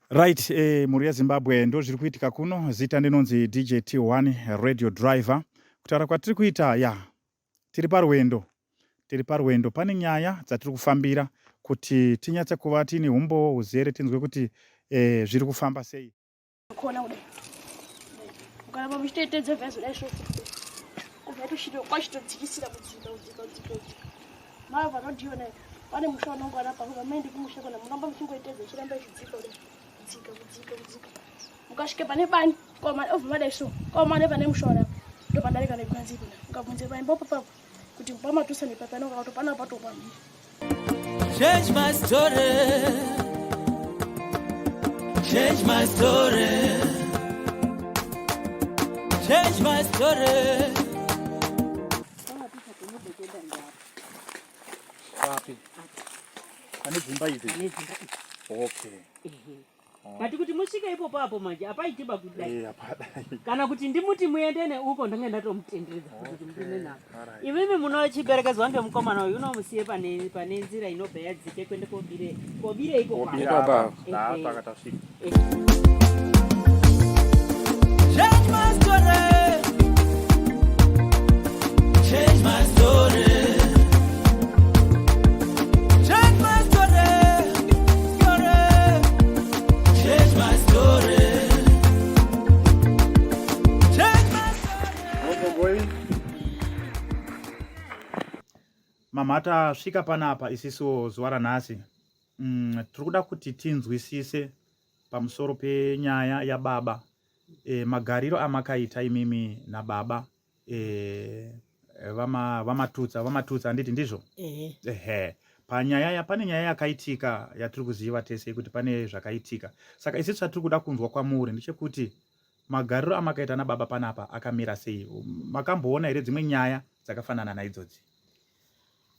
Right, eh, mhuri yeZimbabwe ndo zviri kuitika kuno. Zita ndinonzi DJ T1 Radio Driver. Kutaura kwatiri kuita ya tiri parwendo, tiri parwendo. Pane nyaya dzatiri kufambira kuti tinyatse kuva tiine humbowo huzere tinzwe kuti eh, zviri kufamba sei. Kona kudai. Ukaramba muchitoitedza vhazi kudai so. Kubva tochito kwachitodzikisira kudzika kudzika kudzika kudzika. Mava vanodiwa nayo. Pane musha unonge wana pamwe vamaende kumusha kona munoramba muchingoitedza ichiramba ichidzika kudai. Kudzika kudzika kudzika. Mukasvika pane bani kwama obva madai so. Kwama pane musha wana. Ndopandarika nekwanzi kuna. Ukabvunze paimba papapo. Kuti pamatusa nepapano kana kuti pana patopamira. Change my story. Change my story. Change my story. Papi. Pane dzimba idzi. Okay. But kuti musvike ipopo apo manje apaitiba kudai Eh, apadai. Kana kuti ndimuti muende neuko, ndenge ndatomutenderedza kuti muende napo. Alright. Imimi munochiperekedzwa ngemukomana uyu, unomusiye pane nzira inobva yadzike kuende kobire kobire iko. Kobira kwapo. apa. Ehe. Tapa tasvika. Change my story. Change my story. Change my story. Story. Change my story. Change my story. Mama, tasvika panapa isisu zuva ranhasi. Tiri kuda kuti tinzwisise pamusoro penyaya yababa, magariro amakaita imimi nababa, vaMatutsa, handiti ndizvo? Ehe. Ehe, panyaya ya pane nyaya yakaitika yatiri kuziva tese kuti pane zvakaitika. Saka isusu chatiri kuda kunzwa kwamuri ndechekuti magariro amakaita nababa panapa akamira sei? Makamboona here dzimwe nyaya dzakafanana naidzodzi?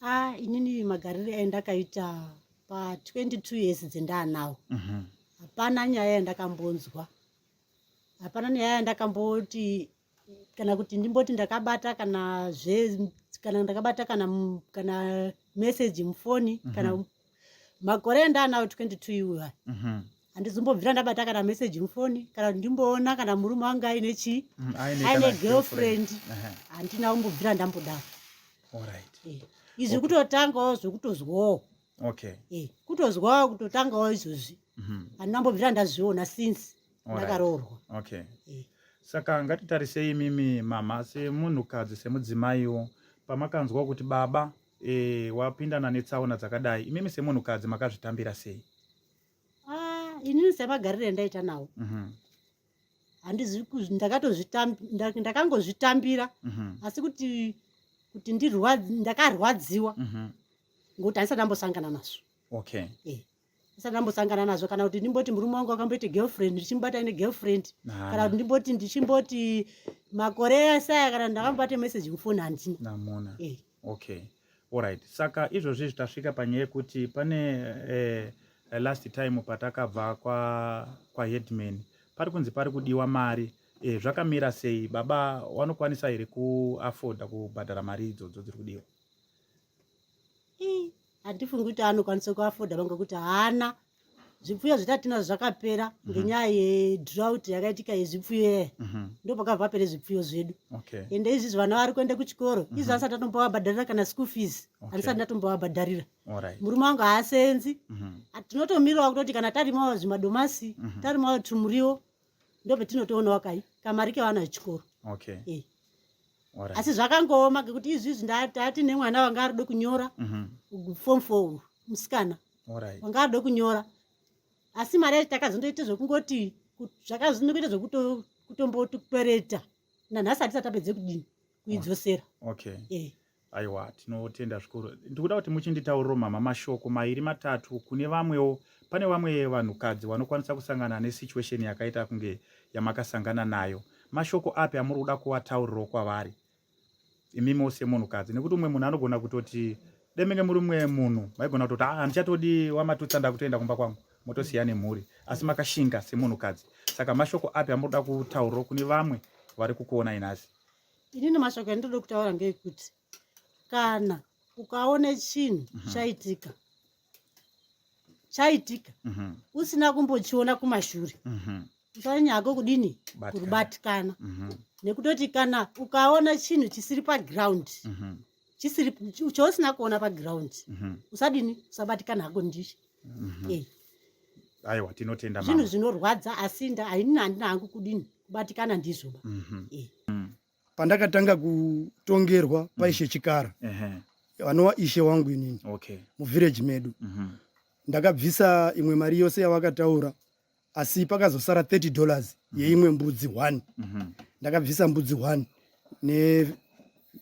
Ah, inini magariro endakaita pa 22 years dzendaanawo, hapana nyaya yandakambonzwa, hapana nyaya yandakamboti kana kuti ndimboti ndakabata kana zve kana ndakabata kana message mufoni. Kana makore endaanawo 22 iwa, handizombobvira ndabata kana message mufoni, kana kuti ndimboona kana murume wangu aine chii, aine aine kana girlfriend. Handina kumbobvira ndambodaro. Eh, izvi kutotangawo zvekutozwawo. Eh, kutozwawo, kutotangawo izvozvi. Handina kumbobvira ndazviona since ndakaroorwa. Eh. Saka ngatitarisei imimi mama semunhukadzi, semudzimaiwo, pamakanzwa kuti baba wapindana netsaona dzakadai, imimi semunhukadzi makazvitambira sei? Ah, inini semagariro endaita nawo, handizi ndakangozvitambira, asi kuti ndakarwadziwa ngokuti handisati ndambosangana nazvo. Eh, ndisati ndambosangana nazvo, kana kuti ndimboti murume wangu akamboita girlfriend, ndichimubata ine girlfriend, kana kuti ndimboti ndichimboti makore ese aya kana ndakambobata message mufoni, handina. Namuna. Eh. Okay, alright. Saka izvozvi tasvika panyaya yekuti pane last time patakabva kwaheadman pari kunzi pari kudiwa mari. Zvakamira sei? Baba vanokwanisa here kuafforda kubhadhara mari idzodzo dziri kudiwa? Ii, handifungi kuti anokwanisa kuafforda vanga kuti haana zvipfuyo zvatatinazvo, zvakapera ngenyaya yedrought yakaitika yezvipfuyo iya. Ndo pakabva pere zvipfuyo zvedu. Ende izvizvi vana vari kuenda kuchikoro, izvi asati atombovabhadharira kana school fees. Handisati ndatombovabhadharira. Murume wangu haasenzi. Tinotomirawo kutoti kana tarimawo zvimadomasi, tarimawo tumuriwo, ndopetinotooonawo kai kamari kevana vechikoro. Eh. Asi zvakangooma ngekuti izvizvi tati nemwana wanga aride kunyora form four, musikana wanga aride kunyora, asi mari yacho takazondoita zvekungoti zvakazondokuita zvekutombokwereta, nanhasi hatisati tapedze kudini kuidzosera. Eh. Aiwa, tinotenda zvikuru. Ndikuda kuti muchinditauriro mama mashoko mairi matatu kune vamwewo. Pane vamwe vanhukadzi vanokwanisa kusangana nesituation yakaita kunge yamakasangana nayo. Mashoko api amuri kuda kuvataurirawo kwavari imimiwo semunhukadzi? Nekuti umwe munhu anogona kutoti demenge muri mumwe munhu maigona kutoti, "Ah, handichatodi waMatutsa, ndakutoenda kumba kwangu," motosiya nemhuri, asi makashinga semunhukadzi. Saka mashoko api amuri kuda kutaurirawo kune vamwe vari kukuonai nhasi? Inini mashoko andinoda kutaura ngeyekuti kana ukaona chinhu chaitika. chaitika usina kumbochiona kumashure usanyanya hako kudini kubatikana nekutoti kana ukaona chinhu chisiri paground chisiri chausina kuona paground usadini usabatikana hako ndicho Eh, Aiwa, tinotenda zvinhu mama. zvinorwadza asi nda hainini handina hangu kudini kubatikana ndizvoba. Eh. Pandakatanga kutongerwa paIshe Chikara, vanova ishe wangu inini, muvhireji medu, ndakabvisa imwe mari yose yavakataura, asi pakazosara $30 yeimwe mbudzi 1. Ndakabvisa mbudzi 1 ne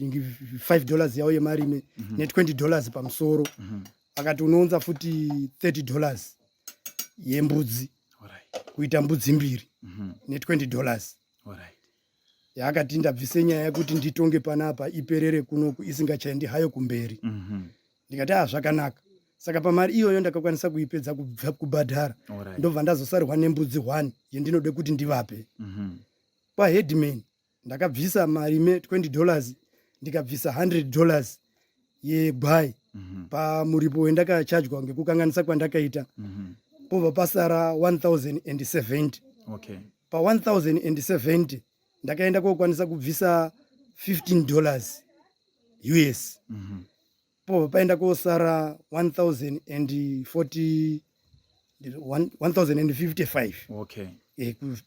$5 yavo yemarime ne$20 pamusoro. Akati unounza futi $30 yembudzi, kuita mbudzi mbiri ne$20. Yaakati ndabvise nyaya yekuti nditonge panapa iperere kunoku isingachaendi hayo kumberi. Ndikati, "Ah, zvakanaka." Saka pamari iyoyo ndakakwanisa kuipedza kubhadhara. Ndobva ndazosarwa nembudzi 1 yendinode kuti ndivape. Kwaheadman ndakabvisa marime $20, ndikabvisa $100 yegwai pamuripo wendakachajwa ngekukanganisa kwandakaita. Pobva pasara 1070. Pa1070 ndakaenda kokwanisa kubvisa $15 US. Pobva paenda kosara 1040, 1055.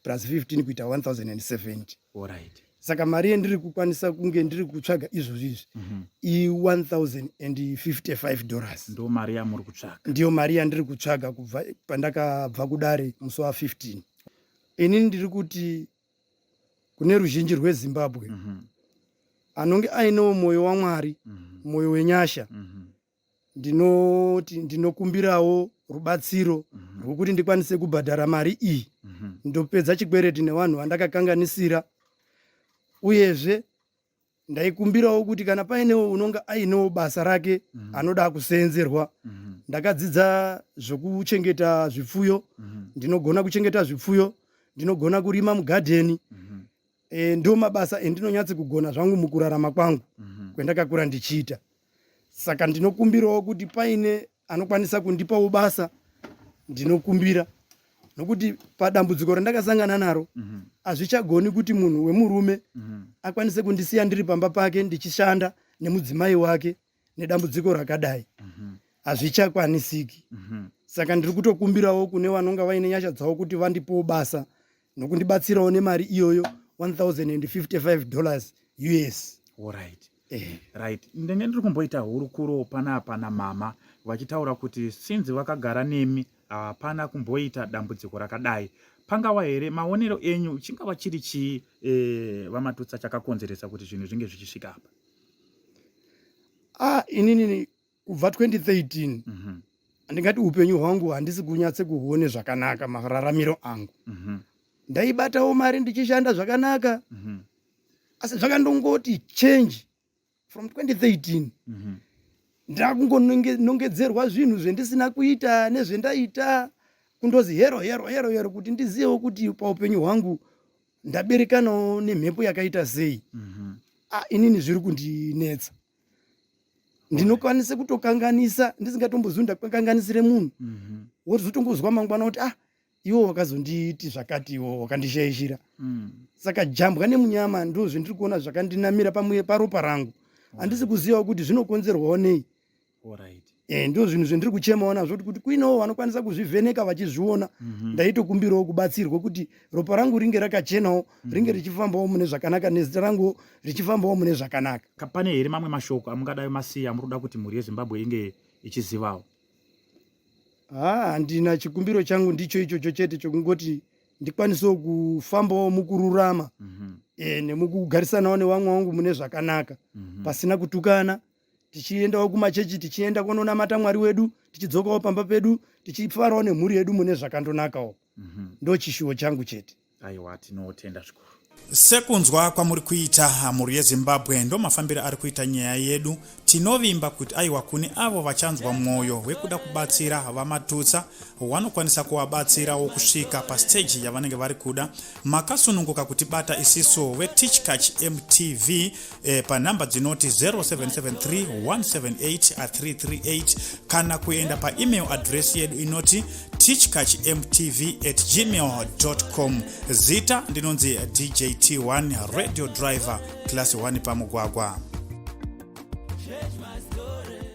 Plus 15 kuita 1070. Saka mari yendiri kukwanisa kunge ndiri kutsvaga izvozvi izvi i$1055. Ndo mari yamuri kutsvaga? Ndiyo mari yandiri kutsvaga kubva pandakabva kudare musi wa15. Inini ndiri kuti kune ruzhinji rweZimbabwe anonge ainewo mwoyo waMwari, mwoyo wenyasha, ndinoti ndinokumbirawo rubatsiro rwokuti ndikwanise kubhadhara mari iyi, ndopedza chikwereti nevanhu vandakakanganisira. Uyezve ndaikumbirawo kuti kana painewo unonga ainewo basa rake anoda kuseenzerwa, ndakadzidza zvokuchengeta zvipfuyo, ndinogona kuchengeta zvipfuyo, ndinogona kurima mugadheni. Ndo mabasa endinonyatsi kugona zvangu mukurarama kwangu kwendakakura ndichiita. Saka ndinokumbirawo kuti paine anokwanisa kundipawo basa, ndinokumbira, nokuti padambudziko randakasangana naro hazvichagoni kuti munhu wemurume akwanise kundisiya ndiri pamba pake ndichishanda nemudzimai wake nedambudziko rakadai. Hazvichakwanisiki. Saka ndiri kutokumbirawo kune vanonga vaine nyasha dzavo kuti vandipowo basa nokundibatsirawo nemari iyoyo, $1055 US. Alright. Right, ndenge ndiri kumboita hurukuro panapa namama vachitaura kuti since vakagara nemi hapana kumboita dambudziko rakadai. Pangava here, maonero enyu, chingava chiri chii, vaMatutsa, chakakonzeresa kuti zvinhu zvinge zvichisvika apa? Ah, inini kubva 2013 ndingati upenyu hwangu handisi kunyatse kuhuone zvakanaka, mararamiro angu. Ndaibatawo mari ndichishanda zvakanaka, asi zvakandongoti change from 2013. Ndakungonongedzerwa zvinhu zvendisina kuita nezvendaita, kundozi hero hero hero hero, kuti ndizivewo kuti paupenyu hwangu ndaberekanawo nemhepo yakaita sei. Ah, inini zviri kundinetsa. Ndinokwanisa kutokanganisa ndisingatombozivi ndakanganisire munhu, wozotongozwa mangwana kuti, "Ah, iwo wakazonditi zvakati, iwo wakandishaishira." Saka jambwa nemunyama ndo zvendiri kuona zvakandinamira pamwe paropa rangu. Handisi kuzivawo kuti zvinokonzerwawo nei. Ndo zvinhu zvendiri kuchemawo nazvo, kuti kuinewo vanokwanisa kuzvivheneka vachizviona. Ndaitokumbirawo kubatsirwa kuti ropa rangu ringe rakachenawo, ringe richifambawo mune zvakanaka, nezita rangu richifambawo mune zvakanaka. Pane here mamwe mashoko amungadai masiya muri kuda kuti mhuri yeZimbabwe inge ichizivawo? Ha, handina. Chikumbiro changu ndicho ichocho chete chokungoti ndikwanisewo kufambawo mukururama nemukugarisanawo nevamwe vangu mune zvakanaka, pasina kutukana, tichiendawo kumachechi, tichienda kunonamata Mwari wedu, tichidzokawo pamba pedu, tichifarawo nemhuri yedu mune zvakandonakawo. Ndo chishuwo changu chete. Aiwa, tinotenda zvikuru. Sekunzwa kwamuri kuita, mhuri yeZimbabwe, ndo mafambiro ari kuita nyaya yedu. Tinovimba kuti aiwa, kune avo vachanzwa mwoyo wekuda kubatsira vaMatutsa. Wanokwanisa kuvabatsirawo kusvika pastage yavanenge vari kuda. Makasununguka kutibata isisu veTichkach MTV eh, panhamba dzinoti 0773 178 338 kana kuenda paemail address yedu inoti tichkachmtv at gmail com. Zita ndinonzi DJ T1 radio driver class 1 pamugwagwa. Change my story.